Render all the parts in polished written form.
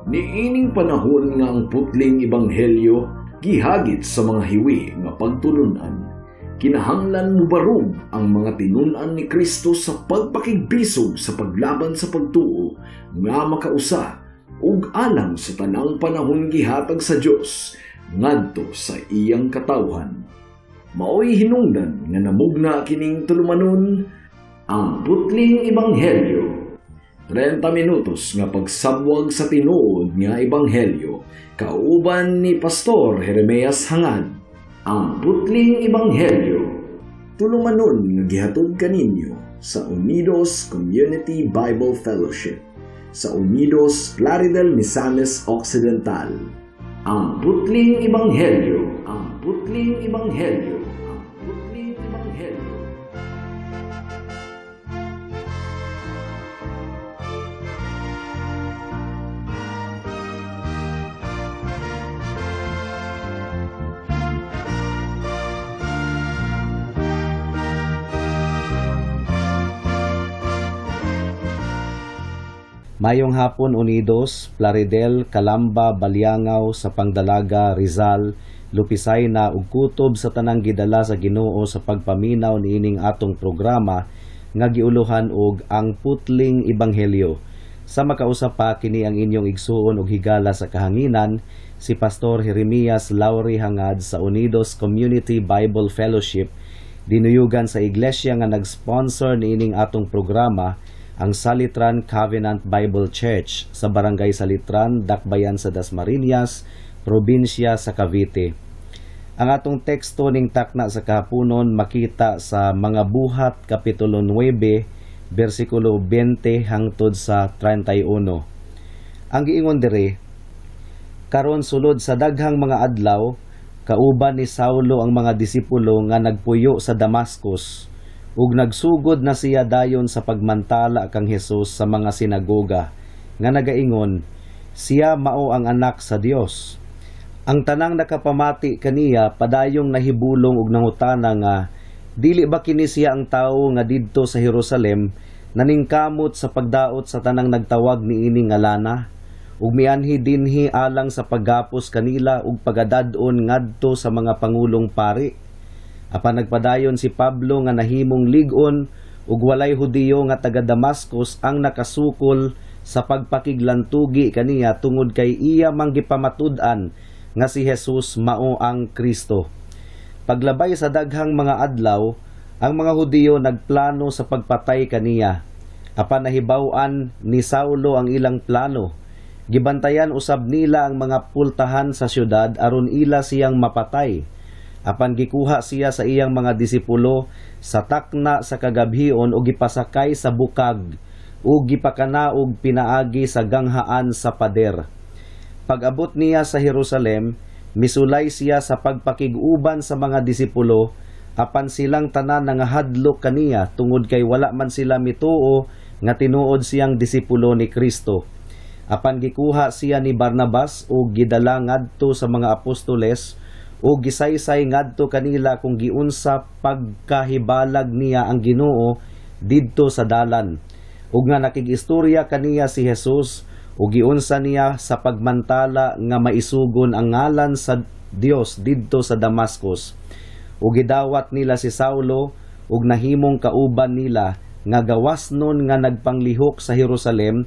Niining panahon nga ang putling ebanghelyo gihagit sa mga hiwi nga pagtulunan, kinahanglan mubarog ang mga tinun-an ni Kristo sa pagpakigbisog sa paglaban sa pagtuo nga makausa ug alang sa tanang panahon gihatag sa Dios ngadto sa iyang katawhan. Maoy hinungdan nga namugna kining tulumanon, Ang Putling Ebanghelyo. 30 minutos nga pagsabwag sa tinuod nga ebanghelyo kauban ni Pastor Jeremias Hangad. Ang Putling Ebanghelyo. Tulumanon nga gihatod kaninyo sa Unidos Community Bible Fellowship sa Unidos, Plaridel, Misamis Occidental. Ang Putling Ebanghelyo. Ang Putling Ebanghelyo. Ang Putling Ebanghelyo. Mayong hapon, Unidos, Plaridel, Calamba, Baliangao, sa Pangdalaga, Rizal, Lupisayna ug kutob sa tanang gidala sa Ginoo sa pagpaminaw niining atong programa nga giuluhan og Ang Putling Ebanghelyo. Sa makausa pa, kini ang inyong igsuon ug higala sa kahanginan, si Pastor Jeremias Lauri Hangad sa Unidos Community Bible Fellowship, dinuyugan sa iglesia nga nag-sponsor niining atong programa, ang Salitran Covenant Bible Church sa Barangay Salitran, Dakbayan sa Dasmariñas, probinsya sa Cavite. Ang atong teksto ning takna sa kahaponon makita sa Mga Buhat kapitulo 9 bersikulo 20 hangtod sa 31. Ang giingon diri, karon sulod sa daghang mga adlaw, kauban ni Saulo ang mga disipulo nga nagpuyo sa Damascus, ug nagsugod na siya dayon sa pagmantala kang Hesus sa mga sinagoga nga nagaingon siya mao ang Anak sa Dios. Ang tanang nakapamati kaniya padayong nahibulong og nangutana nga dili ba kini siya ang tawo nga didto sa Jerusalem naningkamot sa pagdaot sa tanang nagtawag niini ngalana ug mianhi dinhi alang sa paggapos kanila ug pagadad-on ngadto sa mga pangulong pari? Apan nagpadayon si Pablo nga nahimong lig-on ug walay Hudiyo nga taga Damascus ang nakasukol sa pagpakiglantugi kaniya tungod kay iya mang gipamatud-an nga si Jesus mao ang Kristo. Paglabay sa daghang mga adlaw, ang mga Hudiyo nagplano sa pagpatay kaniya. Apan nahibaw-an ni Saulo ang ilang plano. Gibantayan usab nila ang mga pultahan sa syudad aron ila siyang mapatay. Apan gikuha siya sa iyang mga disipulo sa takna sa kagabhion ug gipasakay sa bukag ug gipakanaog pinaagi sa ganghaan sa pader. Pag-abot niya sa Jerusalem, misulay siya sa pagpakig-uban sa mga disipulo, apan silang tanan nangahadlok kaniya tungod kay wala man sila mituo nga tinuod siyang disipulo ni Kristo. Apan gikuha siya ni Barnabas ug gidala ngadto sa mga apostoles ug gisaysay ngadto kanila kung giunsa pagkahibalag niya ang Ginoo didto sa dalan ug nga nakigistorya kaniya si Jesus ug giunsa niya sa pagmantala nga maisugon ang ngalan sa Dios didto sa Damascus. Ug gidawat nila si Saulo ug nahimong kauban nila nga gawas nun nga nagpanglihok sa Jerusalem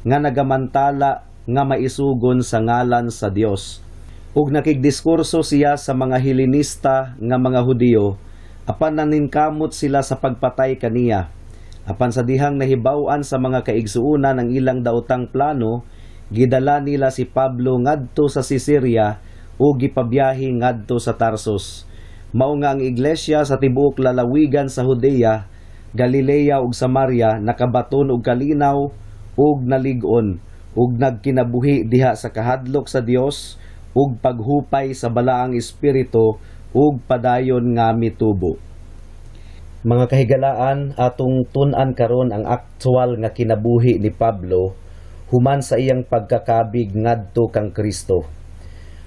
nga nagamantala nga maisugon sa ngalan sa Dios. Ug nakigdiskurso siya sa mga Helenista nga mga Hudiyo, apan naninkamot sila sa pagpatay kaniya. Apan sa dihang nahibaw-an sa mga kaigsuonan ang ilang daotang plano, gidala nila si Pablo ngadto sa Caesarea ug gipabiyahe ngadto sa Tarsus. Mao nga ang iglesia sa tibuok lalawigan sa Judea, Galilea ug Samaria nakabaton og kalinaw ug nalig-on ug nagkinabuhi diha sa kahadlok sa Dios ug paghupay sa Balaang Espiritu ug padayon nga mitubo. Mga kahigalaan, atong tun-an karon ang aktual nga kinabuhi ni Pablo human sa iyang pagkakabig ngadto kang Kristo.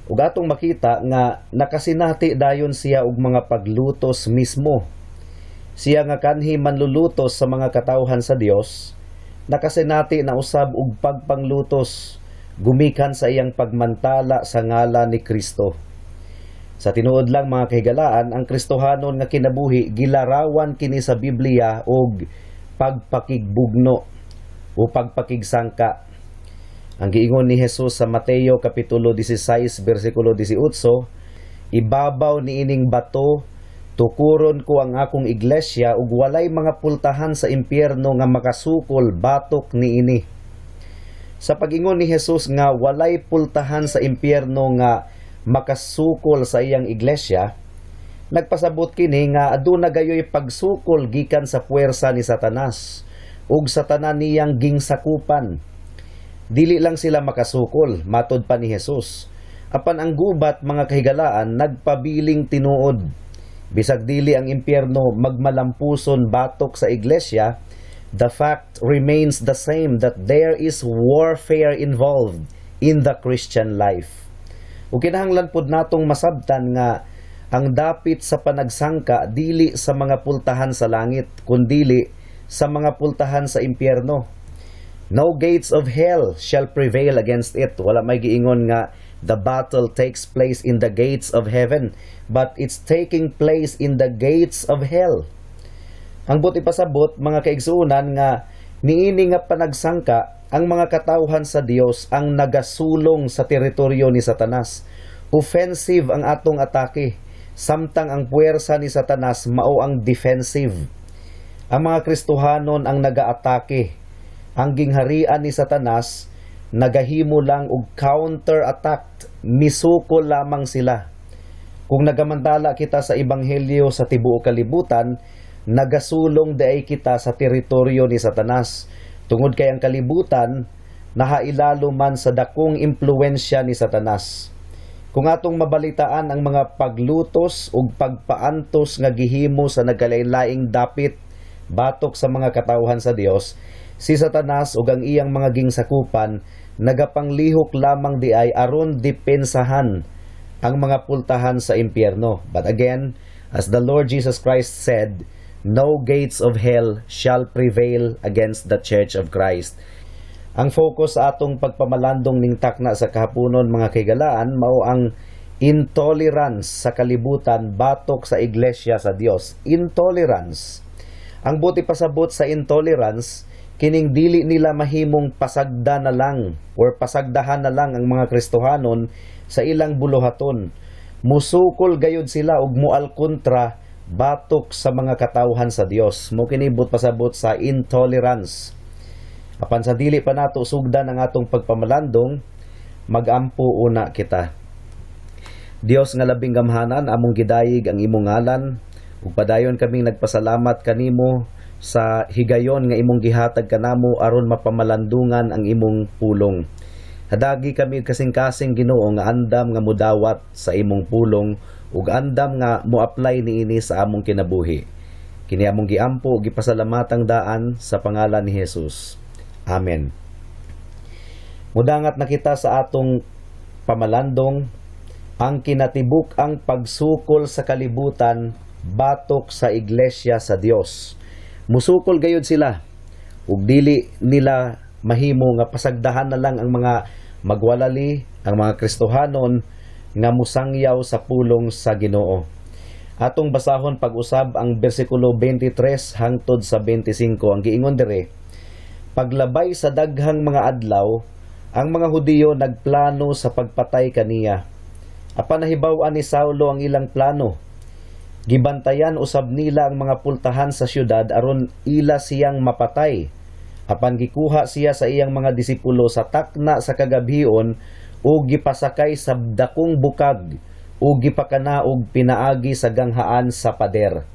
Ug atong makita nga nakasinati dayon siya og mga paglutos mismo. Siya nga kanhi manlulutos sa mga katawhan sa Dios, nakasinati na usab og pagpanglutos. gumikan sa iyang pagmantala sa ngalan ni Kristo. Sa tinuod lang, mga kahigalaan, ang Kristohanon nga kinabuhi gilarawan kini sa Biblia og pagpakigbugno o pagpakigsangka. Ang giingon ni Jesus sa Mateo kapitulo 16 bersikulo 18, "Ibabaw niining bato tukuron ko ang akong iglesia ug walay mga pultahan sa impyerno nga makasukol batok niini." Sa pag-ingon ni Jesus nga walay pultahan sa impyerno nga makasukol sa iyang iglesia, nagpasabot kini nga aduna gayoy pagsukol gikan sa puwersa ni Satanas ug sa tanan niyang gingsakupan. Dili lang sila makasukol, matod pa ni Jesus. Apan ang gubat, mga kahigalaan, nagpabiling tinuod. Bisag dili ang impyerno magmalampuson batok sa iglesia, the fact remains the same that there is warfare involved in the Christian life. Ug kinahanglan pud natong masabtan nga ang dapit sa panagsangka dili sa mga pultahan sa langit kundili sa mga pultahan sa impyerno. No gates of hell shall prevail against it. Wala may giingon nga the battle takes place in the gates of heaven, but it's taking place in the gates of hell. Ang buot ipasabot, mga kaigsuonan, nga niini nga panagsangka, ang mga katawhan sa Dios ang nagasulong sa teritoryo ni Satanas. Offensive ang atong atake, samtang ang puwersa ni Satanas mao ang defensive. Ang mga Kristohanon ang nagaatake. Ang gingharian ni Satanas nagahimo lang og counter-attack, misukol lamang sila. Kung nagamantala kita sa ebanghelyo sa tibuok kalibutan, nagasulong diay kita sa teritoryo ni Satanas. Tungod kay ang kalibutan nahailalo man sa dakong impluwensya ni Satanas. Kung atong mabalitaan ang mga paglutos ug pagpaantos nga gihimo sa nagkalain-laing dapit batok sa mga katawhan sa Dios, si Satanas ug ang iyang mga gingsakupan nagapanglihok lamang diay aron depensahan ang mga pultahan sa impyerno. But again, as the Lord Jesus Christ said, "No gates of hell shall prevail against the church of Christ." Ang focus sa atong pagpamalandong ning takna sa kahaponon, mga kahigalaan, mao ang intolerance sa kalibutan batok sa iglesia sa Dios. Intolerance. Ang buot ipasabot sa intolerance, kining dili nila mahimong pasagda na lang or pasagdahan na lang ang mga Kristohanon sa ilang buluhaton. Musukol gayud sila ug mual kontra batok sa mga katawhan sa Dios. Mao kini buot pasabot sa intolerance. Apan sa dili pa nato sugdan ang atong pagpamalandong, magampo una kita. Dios nga labing gamhanan, among gidayeg ang imong ngalan ug padayon kaming nagpasalamat kanimo sa higayon nga imong gihatag kanamo aron mapamalandungan ang imong pulong. Hadagi kami kasing-kasing, Ginoo, nga andam nga mudawat sa imong pulong ug andam nga mo-apply niini sa among kinabuhi. Kini among giampo ug gipasalamatang daan sa pangalan ni Jesus. Amen. Mudangat na kita sa atong pamalandong, ang kinatibuk-ang pagsukol sa kalibutan batok sa iglesia sa Dios. Musukol gayud sila ug dili nila mahimo nga pasagdahan na lang ang mga magwalali, ang mga Kristohanon nga musangyaw sa pulong sa Ginoo. Atong basahon pag-usab ang bersikulo 23 hangtod sa 25. Ang giingon dire, "Paglabay sa daghang mga adlaw, ang mga Hudiyo nagplano sa pagpatay kaniya. Apan nahibaw-an ni Saulo ang ilang plano. Gibantayan usab nila ang mga pultahan sa syudad aron ila siyang mapatay. Apan gikuha siya sa iyang mga disipulo sa takna sa kagabhion ug gipasakay sa dakong bukag ug gipakanaog pinaagi sa ganghaan sa pader."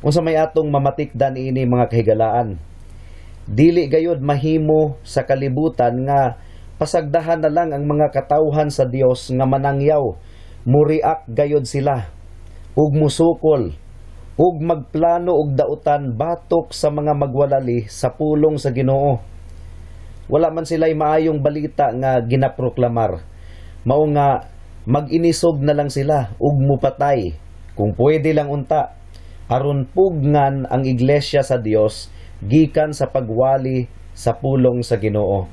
Unsa may atong mamatikdan ini, mga kahigalaan? Dili gayod mahimo sa kalibutan nga pasagdahan na lang ang mga katawhan sa Dios nga manangyaw. Muriak gayod sila ug musukol ug magplano og dautan batok sa mga magwalali sa pulong sa Ginoo. Wala man sila'y maayong balita nga ginaproklamar. Mao nga mag-inisog na lang sila ug mupatay kung pwede lang unta aron pugnan ang iglesia sa Dios gikan sa pagwali sa pulong sa Ginoo.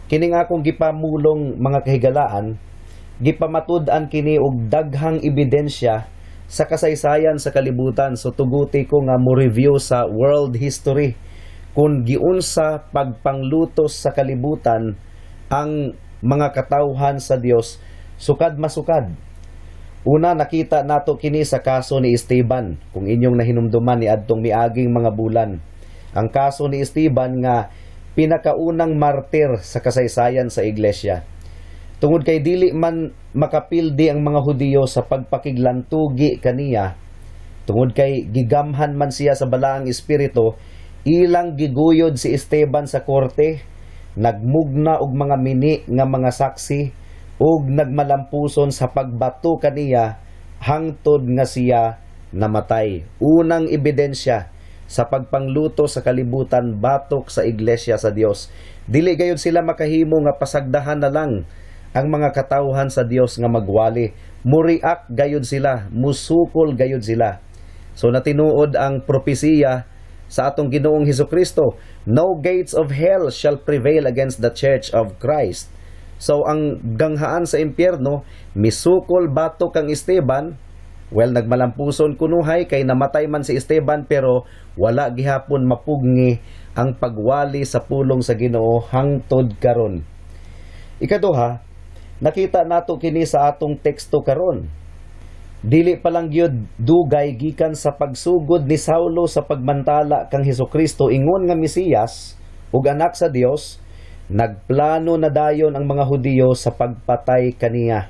Kining akong gipamulong, mga kahigalaan, gipamatud-an kini og daghang ebidensya sa kasaysayan sa kalibutan. So tuguti ko nga mo review sa world history kung giunsa pagpanglutos sa kalibutan ang mga katawhan sa Dios sukad masukad. Una, nakita nato kini sa kaso ni Esteban, kung inyong nahinumduman ni adtong miaging mga bulan. Ang kaso ni Esteban nga pinakaunang martir sa kasaysayan sa iglesia. Tungod kay dili man makapildi ang mga Hudiyo sa pagpakiglantugi kaniya, tungod kay gigamhan man siya sa Balaang Espiritu, ilang giguyod si Esteban sa korte, nagmugna og mga mini nga mga saksi ug nagmalampuson sa pagbato kaniya hangtod nga siya namatay. Unang ebidensya sa pagpangluto sa kalibutan batok sa iglesia sa Dios. Dili gayud sila makahimo nga pasagdahan na lang ang mga katawhan sa Dios nga magwali. Muriak gayud sila, musukol gayud sila. So natinuod ang propesiya sa atong Ginoong Hesus Kristo, "No gates of hell shall prevail against the church of Christ." So ang ganghaan sa impyerno misukol batok kang Esteban. Well, nagmalampuson kunuhay kay namatay man si Esteban, pero wala gihapon mapugngi ang pagwali sa pulong sa Ginoo hangtod karon. Ikaduha, nakita nato kini sa atong teksto karon. Dili pa lang gyud dugay gikan sa pagsugod ni Saulo sa pagmantala kang Hesukristo ingon nga Mesiyas ug anak sa Dios, nagplano na dayon ang mga Hudiyo sa pagpatay kaniya.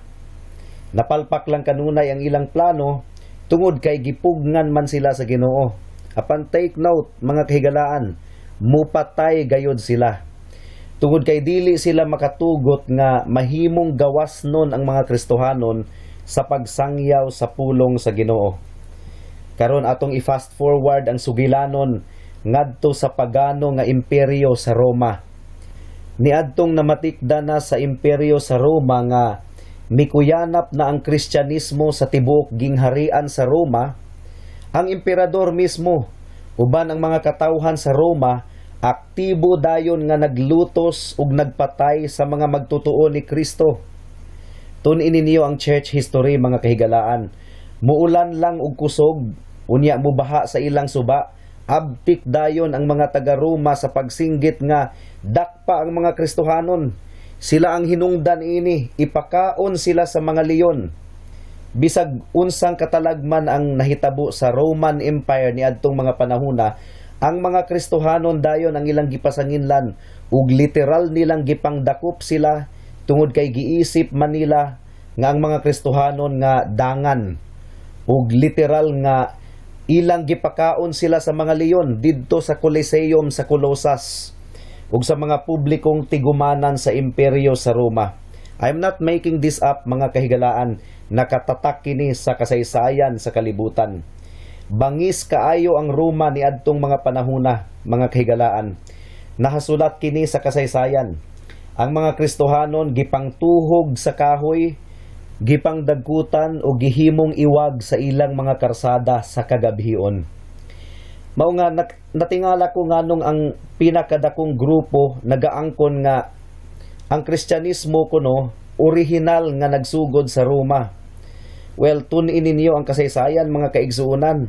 Napalpak lang kanunay ang ilang plano tungod kay gipugngan man sila sa Ginoo. Apan take note, mga kahigalaan, mupatay gayod sila. Tungod kay dili sila makatugot nga mahimong gawas nun ang mga Kristohanon sa pagsangyaw sa pulong sa Ginoo. Karon, atong i-fast forward ang sugilanon ngadto sa pagano nga imperyo sa Roma. Niadtong namatikda na sa imperyo sa Roma nga mikuyanap na ang Kristyanismo sa tibuok gingharian sa Roma, ang emperador mismo uban ang mga katawhan sa Roma aktibo dayon nga naglutos ug nagpatay sa mga magtotoo ni Kristo. Tun-i ninyo ang church history, mga kahigalaan. Muulan lang og kusog, unya mubaha sa ilang suba, abtik dayon ang mga taga Roma sa pagsinggit nga dakpa ang mga Kristohanon. Sila ang hinungdan ini, ipakaon sila sa mga leon. Bisag unsang katalagman ang nahitabo sa Roman Empire niadtong mga panahona, ang mga Kristohanon dayon ang ilang gipasanginlan ug literal nilang gipangdakop sila tungod kay giisip man nila nga ang mga Kristohanon nga dangan, ug literal nga ilang gipakaon sila sa mga leon didto sa Coliseum sa Colosas ug sa mga publikong tigumanan sa imperyo sa Roma. I'm not making this up, mga kahigalaan, nakatatak kini sa kasaysayan sa kalibutan. Bangis kaayo ang Roma niadtong mga panahona, mga kahigalaan. Nahasulat kini sa kasaysayan. Ang mga Kristohanon gipangtuhog sa kahoy, gipangdagkutan o gihimong iwag sa ilang mga karsada sa kagabhion. Mao nga natingala ko nganong ang pinakadakong grupo nagaangkon nga ang Kristyanismo kuno orihinal nga nagsugod sa Roma. Well, tun-i ninyo ang kasaysayan, mga kaigsuonan.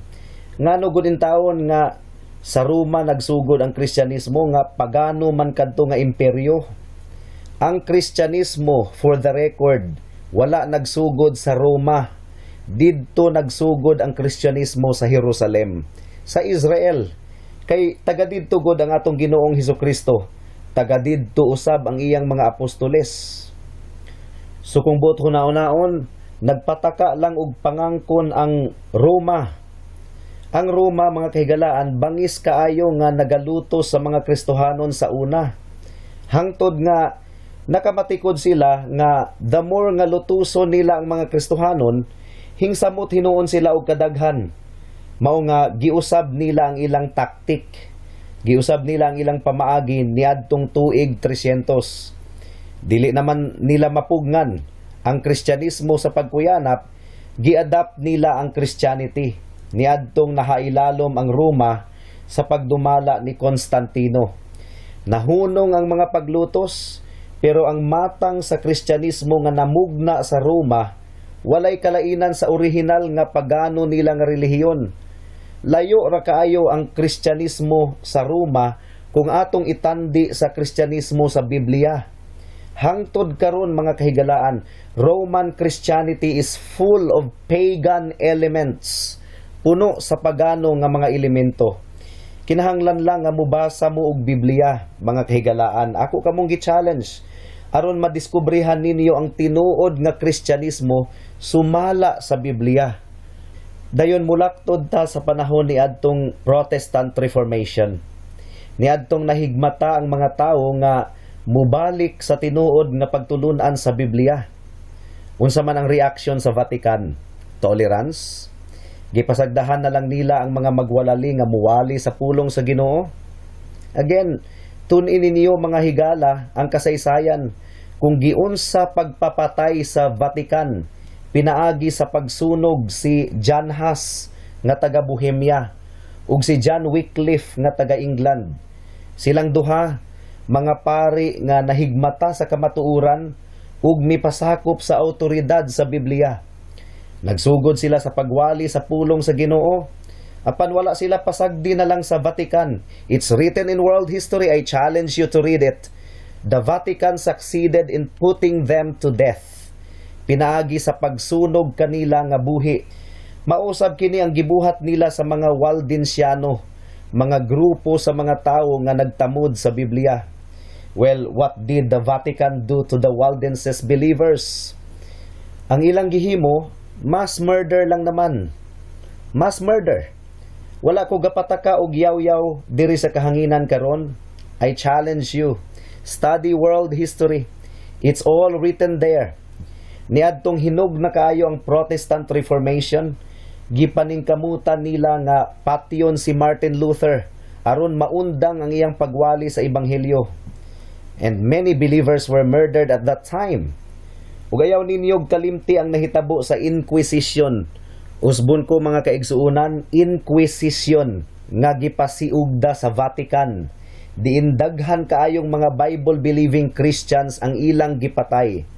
Ngano gud taon nga sa Roma nagsugod ang Kristyanismo nga pagano man kadto nga imperyo? Ang Kristyanismo, for the record, wala nagsugod sa Roma. Didto nagsugod ang Kristyanismo sa Jerusalem, sa Israel. Kay taga didto gud ang atong Ginoong Hesukristo. Taga didto usab ang iyang mga apostoles. So kung buot hunahunaon, nagpataka lang og pangangkon ang Roma. Ang Roma, mga kahigalaan, bangis kaayo nga nagalutos sa mga Kristohanon sa una. Hangtod nga nakamatikod sila nga the more nga lutuson nila ang mga Kristohanon, hingsamot hinuon sila og kadaghan. Mao nga giusab nila ang ilang taktik. Giusab nila ang ilang pamaagi niadtong tuig 300. Dili naman nila mapugngan ang Kristyanismo sa pagkuyanap, giadapt nila ang Christianity niadtong nahailalom ang Roma sa pagdumala ni Constantino. Nahunong ang mga paglutos, pero Pero ang matang sa Kristyanismo nga namugna sa Roma, walay kalainan sa orihinal nga pagano nila nga relihiyon. Layo ra kaayo ang Kristyanismo sa Roma kung atong itandi sa Kristyanismo sa Biblia. Hangtod karon, mga kahigalaan, Roman Christianity is full of pagan elements. Puno sa pagano nga mga elemento. Kinahanglan lang nga mubasa mo og Biblia, mga kahigalaan. Ako kamong gi-challenge aron madiskubrehan ninyo ang tinuod nga Kristyanismo sumala sa Biblia. Dayon mulaktod ta sa panahon ni adtong Protestant Reformation. Niadtong nahigmata ang mga tawo nga mubalik sa tinuod nga pagtulunan sa Biblia. Unsa man ang reaksyon sa Vatican? Tolerance? Gipasagdahan na lang nila ang mga magwalali nga muwali sa pulong sa Ginoo? Again, tun-i ninyo, mga higala, ang kasaysayan kung giunsa pagpapatay sa Vatican pinaagi sa pagsunog si John Huss nga taga Bohemia ug si John Wycliffe nga taga England. Silang duha, mga pari nga nahigmata sa kamatuoran ug mipasakop sa awtoridad sa Biblia. Nagsugod sila sa pagwali sa pulong sa Ginoo. Apan wala sila pasagdi na lang sa Vatican. It's written in world history. I challenge you to read it. The Vatican succeeded in putting them to death pinaagi sa pagsunog kanila nga buhi. Mausab kini ang gibuhat nila sa mga Waldensiano, mga grupo sa mga tawo nga nagtamod sa Biblia. Well, what did the Vatican do to the Waldenses believers? Ang ilang gihimo, mass murder lang naman. Mass murder. Wala ko gapataka og yaw-yaw diri sa kahanginan karon. I challenge you. Study world history. It's all written there. Niadtong hinog na kaayo ang Protestant Reformation, gipaningkamutan nila nga patyon si Martin Luther aron maundang ang iyang pagwali sa ebanghelyo. And many believers were murdered at that time. Ug ayaw ninyo kalimti ang nahitabo sa Inquisition. Usbon ko, mga kaigsuonan, Inquisition nga gipasiugda sa Vatican. Diin daghan kaayong mga Bible believing Christians ang ilang gipatay.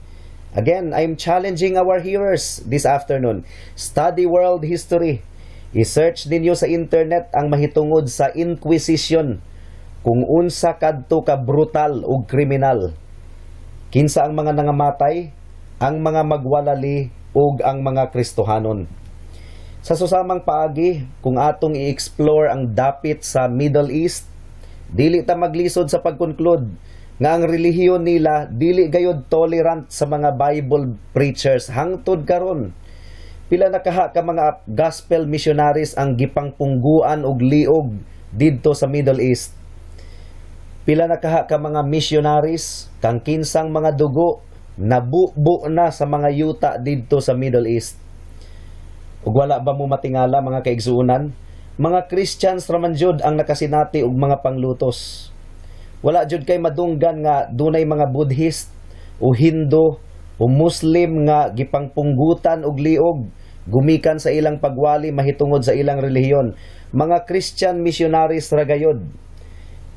Again, I'm challenging our hearers this afternoon. Study world history. I-search ninyo sa internet ang mahitungod sa Inquisition, kung unsa kadto ka brutal ug kriminal. Kinsa ang mga nangamatay? Ang mga magwalali ug ang mga Kristohanon. Sa susamang paagi, kung atong i-explore ang dapit sa Middle East, dili ta maglisod sa pag-conclude nga ang relihiyon nila dili gayod tolerant sa mga Bible preachers hangtod karon. Pila na kaha ka mga gospel missionaries ang gipangpungguan og liog didto sa Middle East? Pila na kaha ka mga missionaries kang kinsang mga dugo nabubo na sa mga yuta didto sa Middle East? Ug wala ba mo matingala, mga kaigsuonan? Mga Christians raman jud ang nakasinati og mga panglutos. Wala jud kay madunggan nga dunay mga Buddhist o Hindu o Muslim nga gipangpunggutan og liog gumikan sa ilang pagwali mahitungod sa ilang relihiyon. Mga Christian missionaries ra gayod.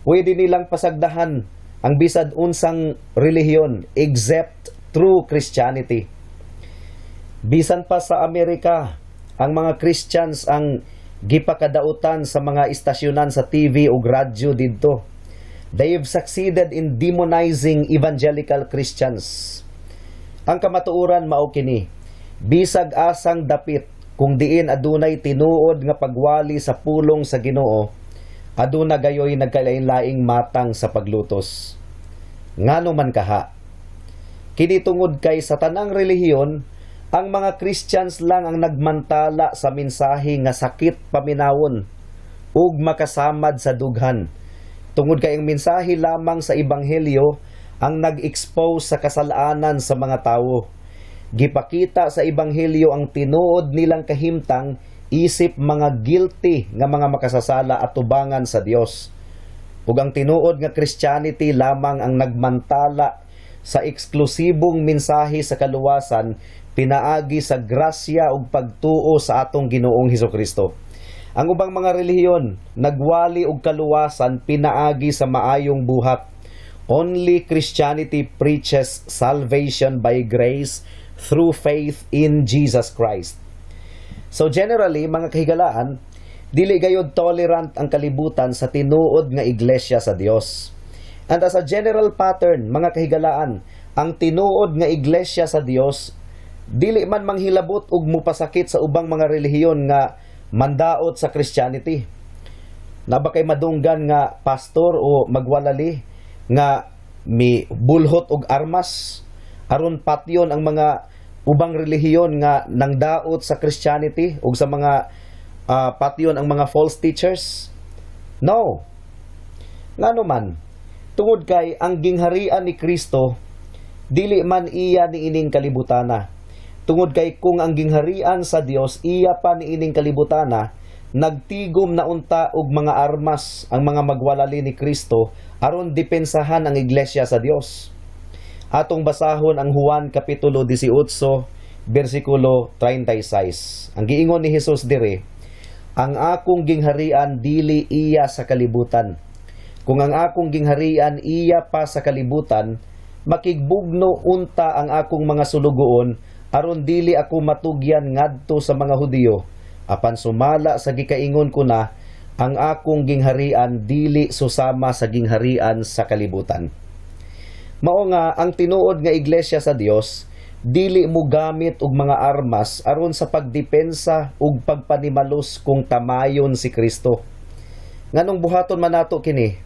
Pwede nilang pasagdahan ang bisag unsang relihiyon except true Christianity. Bisan pa sa Amerika, ang mga Christians ang gipakadautan sa mga istasyonan sa TV ug radyo didto. They have succeeded in demonizing evangelical Christians. Ang kamatuoran mao kini: bisag asang dapit kung diin adunay tinuod nga pagwali sa pulong sa Ginoo, aduna gayoy nagkalain-laing matang sa paglutos. Ngano man kaha? Kini tungod kay sa tanang relihiyon, ang mga Christians lang ang nagmantala sa mensahe nga sakit paminawon ug makasamad sa dughan. Tungod kay ang mensahe lamang sa ebanghelyo ang nag-expose sa kasalanan sa mga tawo. Gipakita sa ebanghelyo ang tinuod nilang kahimtang isip mga guilty nga mga makasasala at tubangan sa Dios. Ug ang tinuod nga Christianity lamang ang nagmantala sa eksklusibong mensahe sa kaluwasan pinaagi sa grasya ug pagtuo sa atong Ginoong Hesukristo. Ang ubang mga relihiyon nagwali og kaluwasan pinaagi sa maayong buhat. Only Christianity preaches salvation by grace through faith in Jesus Christ. So generally, mga kahigalaan, dili gayod tolerant ang kalibutan sa tinuod nga iglesia sa Dios. And as a general pattern, mga kahigalaan, ang tinuod nga iglesia sa Dios dili man manghilabot ug mupasakit sa ubang mga relihiyon nga mandaot sa Christianity. Naa ba kay madunggan nga pastor o magwalali nga mi bulhot og armas aron patyon ang mga ubang relihiyon nga nangdaot sa Christianity ug sa mga patyon ang mga false teachers? No. Ngano man? Tungod kay ang gingharian ni Kristo dili man iya niining kalibutana. Tungod kay kung ang gingharian sa Dios iya pa niining kalibutana, nagtigom na unta og mga armas ang mga magwalali ni Kristo aron depensahan ang iglesia sa Dios. Atong basahon ang Juan kapitulo 18 bersikulo 36. Ang giingon ni Hesus diri, "Ang akong gingharian dili iya sa kalibutan. Kung ang akong gingharian iya pa sa kalibutan, makigbugno unta ang akong mga sulugoon aron dili ako matugyan ngadto sa mga Hudiyo. Apan sumala sa gikaingon ko na, ang akong gingharian dili susama sa gingharian sa kalibutan." Mao nga ang tinuod nga iglesia sa Dios dili mo gamit og mga armas aron sa pagdepensa ug pagpanimalos kung tamayon si Kristo. Nganong buhaton man nato kini?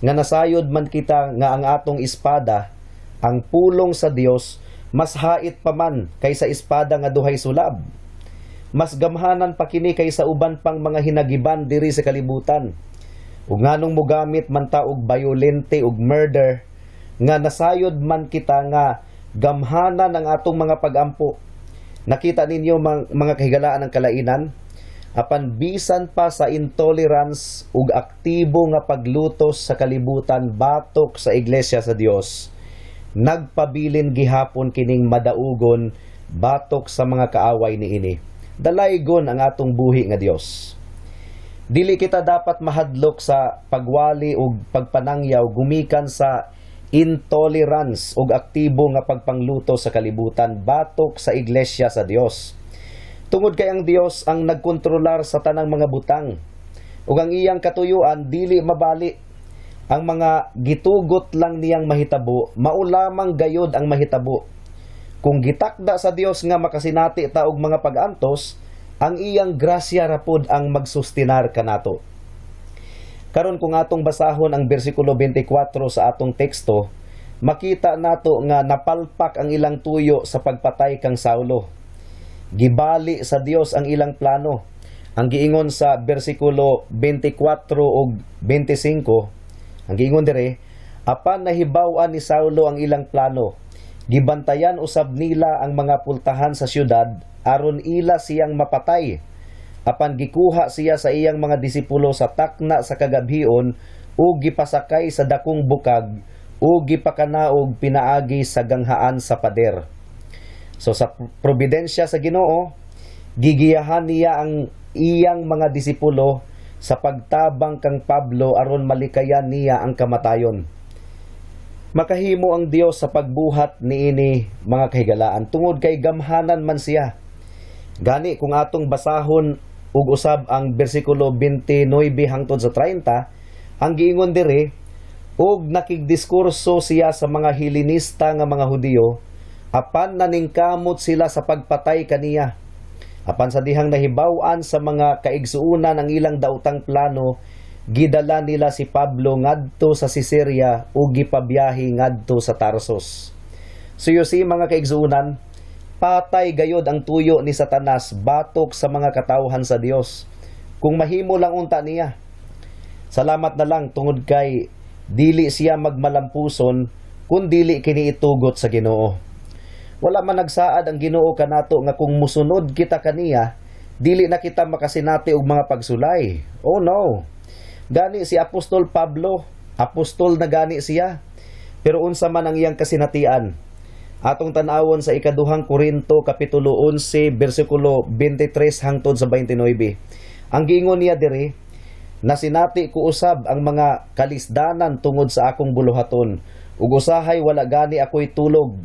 Nga nasayod man kita nga ang atong espada, ang pulong sa Dios, mas hait pa man kaysa espada nga duhay sulab. Mas gamhanan pa kini kaysa uban pang mga hinagiban diri sa kalibutan. Ug nganong mogamit man ta og violente ug murder, nga nasayod man kita nga gamhanan ang atong mga pagampo? Nakita ninyo mga kahigalaan ng kalainan? Apan bisan pa sa intolerance ug aktibo nga paglutos sa kalibutan batok sa iglesia sa Dios, nagpabilin gihapon kining madaugon batok sa mga kaaway niini. Dalaygon ang atong buhi nga Dios. Dili kita dapat mahadlok sa pagwali ug pagpanangyaw gumikan sa intolerance ug aktibo nga pagpangluto sa kalibutan batok sa iglesia sa Dios. Tungod kay ang Dios ang nagkontrolar sa tanang mga butang ug ang iyang katuyuan dili mabali. Ang mga gitugot lang niyang mahitabo, mao lamang gayod ang mahitabo. Kung gitakda sa Dios nga makasinati ta og mga pag-antos, ang iyang grasya ra pod ang magsustinar kanato. Karon, kung atong basahon ang bersikulo 24 sa atong teksto, makita nato nga napalpak ang ilang tuyo sa pagpatay kang Saulo. Gibali sa Dios ang ilang plano. Ang giingon sa bersikulo 24 ug 25, ang giingon dire, "Apan nahibaw-an ni Saulo ang ilang plano. Gibantayan usab nila ang mga pultahan sa syudad aron ila siyang mapatay. Apan gikuha siya sa iyang mga disipulo sa takna sa kagabhion ug gipasakay sa dakong bukag ug gipakanaog pinaagi sa ganghaan sa pader." So sa providensya sa Ginoo, gigiyahan niya ang iyang mga disipulo sa pagtabang kang Pablo aron malikayan niya ang kamatayon. Makahimo ang Dios sa pagbuhat niini, mga kahigalaan, tungod kay gamhanan man siya. Gani kung atong basahon ug usab ang bersikulo 29 hangtod sa 30, ang giingon diri, "Ug nakigdiskurso siya sa mga Helenista nga mga Hudiyo, apan naningkamot sila sa pagpatay kaniya. Apan sa dihang nahibaw-an sa mga kaigsuonan ang ilang daotang plano, gidala nila si Pablo ngadto sa Caesarea ug gipabiyahe ngadto sa Tarsus." So you see, mga kaigsuonan, patay gayod ang tuyo ni Satanas batok sa mga katawhan sa Dios. Kung mahimo lang unta niya. Salamat na lang tungod kay dili siya magmalampuson kung dili kini itugot sa Ginoo. Wala man nagsaad ang Ginoo kanato nga kung musunod kita kaniya, dili na kita makasinati og mga pagsulay. Oh no. Gani si Apostol Pablo, apostol na gani siya. Pero unsa man ang iyang kasinatian? Atong tan-awon sa ikaduhang Korinto kapitulo 11 bersikulo 23 hangtod sa 29. Ang giingon niya diri, Nasinati ko usab ang mga kalisdanan tungod sa akong buluhaton, ug usahay wala gani ako'y tulog.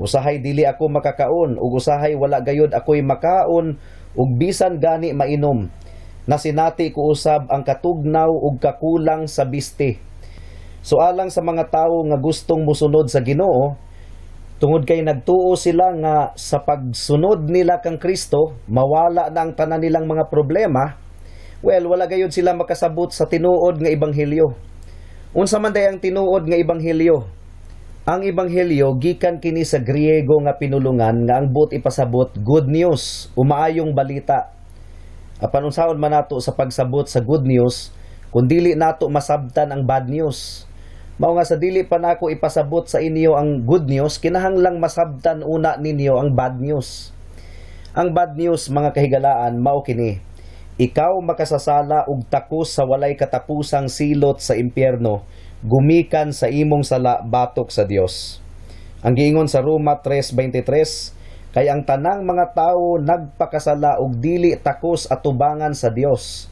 Usahay dili ako makakaon, ug usahay wala gayud ako'y makaon ug bisan gani mainom. Nasinati ko usab ang katugnaw ug kakulang sa bisti. So alang sa mga tawo nga gustong musunod sa Ginoo, tungod kay nagtuo sila nga sa pagsunod nila kang Kristo, mawala na ang tanan nilang mga problema, well, wala gayud sila makasabot sa tinuod nga ebanghelyo. Unsa man day ang tinuod nga ebanghelyo? Ang ebanghelyo gikan kini sa Griego nga pinulungan nga ang buot ipasabot, good news o maayong balita. Apan unsaon man nato sa pagsabot sa good news kung dili nato masabtan ang bad news? Mao nga sa dili pa nako ipasabot sa inyo ang good news, kinahanglang masabtan una ninyo ang bad news. Ang bad news, mga kahigalaan, mao kini: Ikaw makasasala ug takos sa walay katapusang silot sa impyerno gumikan sa imong sala batok sa Dios. Ang giingon sa Roma 3:23, kay ang tanang mga tawo nagpakasala ug dili takos atubangan sa Dios.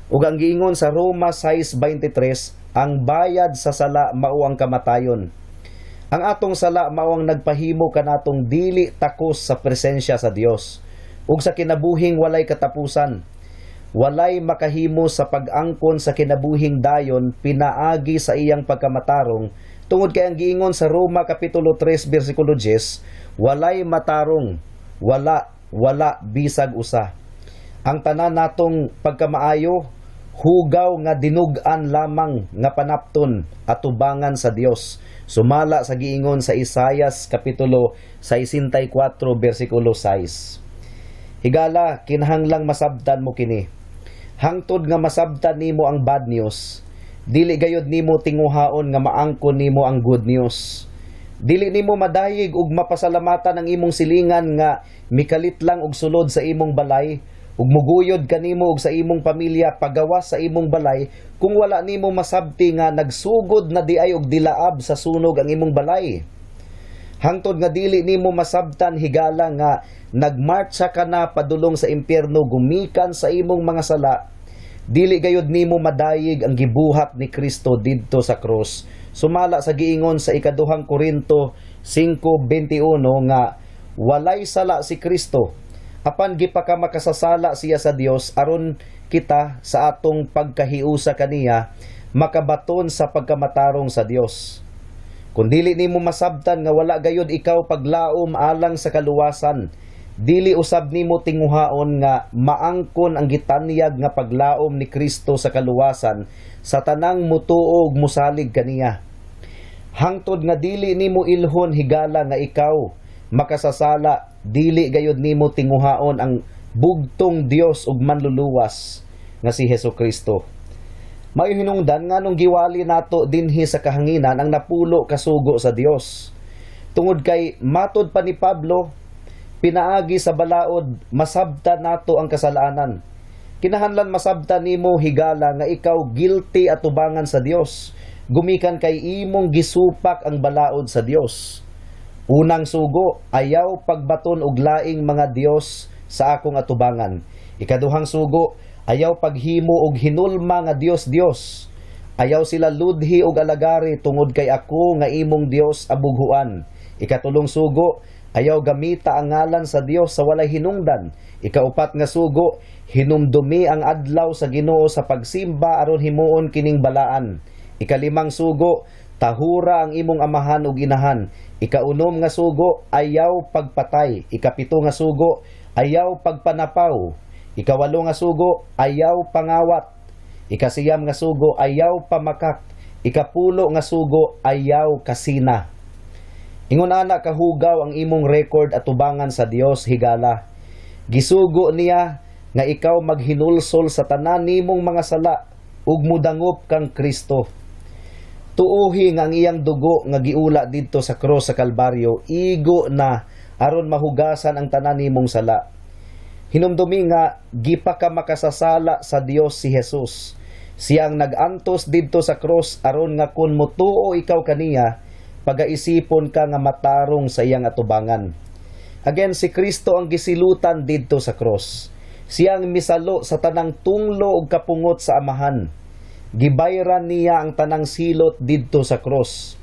Ug ang giingon sa Roma 6:23, ang bayad sa sala mao ang kamatayon. Ang atong sala mao ang nagpahimo kanatong dili takos sa presensya sa Dios ug sa kinabuhing walay katapusan. Walay makahimo sa pag-angkon sa kinabuhing dayon pinaagi sa iyang pagkamatarong, tungod kay ang giingon sa Roma kapitulo 3 bersikulo 10, walay matarong, wala, wala bisag usa. Ang tanan natong pagkamaayo, hugaw nga dinug-an lamang nga panapton atubangan sa Dios, sumala sa giingon sa Isayas kapitulo 64 bersikulo 6. Higala, kinahanglang masabtan mo kini. Hangtod nga masabtan nimo ang bad news, dili gayud nimo tinguhaon nga maangkon nimo ang good news. Dili nimo madayig ug mapasalamatan ang imong silingan nga mikalit lang og sulod sa imong balay ug muguyod kanimo ug sa imong pamilya pagawas sa imong balay kung wala nimo masabti nga nagsugod na diay og dilaab sa sunog ang imong balay. Hangtod nga dili nimo masabtan, higala, nga nagmartsa ka na padulong sa impyerno gumikan sa imong mga sala, dili gayud nimo madayig ang gibuhat ni Kristo didto sa krus. Sumala sa giingon sa Ikaduhang Korinto 5:21 nga walay sala si Kristo, apan gipakamakasasala siya sa Dios aron kita sa atong pagkahiusa kaniya makabaton sa pagkamatarong sa Dios. Kung dili nimo masabtan nga wala gayud ikaw paglaom alang sa kaluwasan, dili usab nimo tinguhaon nga maangkon ang gitanyag nga paglaom ni Kristo sa kaluwasan sa tanang mutuo ug musalig kaniya. Hangtod nga dili nimo ilhon, higala, nga ikaw makasasala, dili gayud nimo tinguhaon ang bugtong Dios ug Manluluwas nga si Hesus Kristo. Mayo hinungdan nganong giwali nato dinhi sa kahanginan ang 10 ka sugo sa Dios. Tungod kay matod pa ni Pablo, pinaagi sa balaod masabtan nato ang kasalanan. Kinahanglan masabtan nimo, higala, nga ikaw guilty atubangan sa Dios gumikan kay imong gisupak ang balaod sa Dios. Unang sugo, ayaw pagbaton og laing mga dios sa akong atubangan. Ikaduhang sugo, ayaw paghimo og hinulma nga dios dios. Ayaw sila ludhi og alagari tungod kay ako nga imong Dios abughuan. Ikatulong sugo, ayaw gamita ang ngalan sa Dios sa walay hinungdan. Ikaupat nga sugo, hinumdumi ang adlaw sa Ginoo sa pagsimba aron himuon kining balaan. Ikalimang sugo, tahura ang imong amahan ug inahan. Ikaunom nga sugo, ayaw pagpatay. Ikapito nga sugo, ayaw pagpanapaw. Ikawalo nga sugo, ayaw pangawat. Ikasiyam nga sugo, ayaw pamakak. Ikapulo nga sugo, ayaw kasina. Ingon ana kahugaw ang imong record atubangan sa Dios, higala. Gisugo niya nga ikaw maghinulsol sa tanan nimong mga sala ug mudangop kang Kristo. Tuuhi nga ang iyang dugo nga giula didto sa krus sa Kalbaryo igo na aron mahugasan ang tanan nimong sala. Hinumdumi nga gipakamakasasala sa Dios si Jesus. Siya ang nag-antos didto sa krus aron nga kun motuo ikaw kaniya, pagaisipon ka nga matarong sa iyang atubangan. Again, si Kristo ang gisilutan didto sa krus. Siya ang misalo sa tanang tunglo ug kapungot sa Amahan. Gibayran niya ang tanang silot didto sa cross.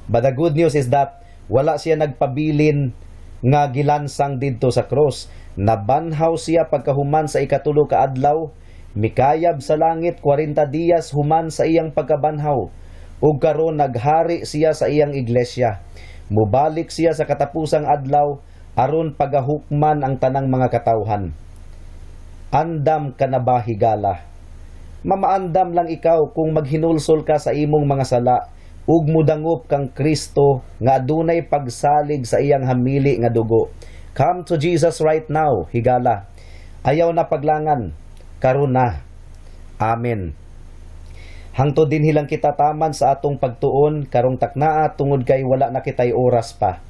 But the good news is that wala siya nagpabilin nga gilansang didto sa cross. Nabanhaw siya pagkahuman sa ikatulo ka adlaw, mikayab sa langit 40 diyas human sa iyang pagkabanhaw. Ug karon naghari siya sa iyang iglesia. Mubalik siya sa katapusang adlaw aron pagahukman ang tanang mga katawhan. Andam ka na ba, higala? Mamaandam lang ikaw kung maghinulsol ka sa imong mga sala ug mudangop kang Kristo nga adunay pagsalig sa iyang hamili nga dugo. Come to Jesus right now, higala. Ayaw na paglangan, karon na. Amen. Hangtod dinhi lang kita taman sa atong pagtuon karong taknaa tungod kay wala na kitay oras pa.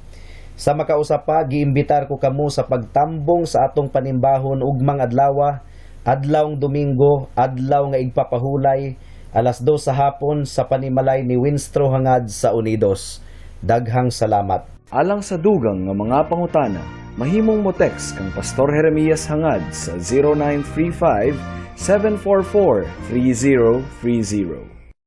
Sa makausa pa, giimbitar ko kamo sa pagtambong sa atong panimbahon ugmang adlawa, adlawng Domingo, adlaw nga igpapahulay, 2:00 sa hapon sa panimalay ni Winstro Hangad sa Unidos. Daghang salamat. Alang sa dugang nga mga pangutana, mahimong mo text kang Pastor Jeremias Hangad sa 0935 744 3030.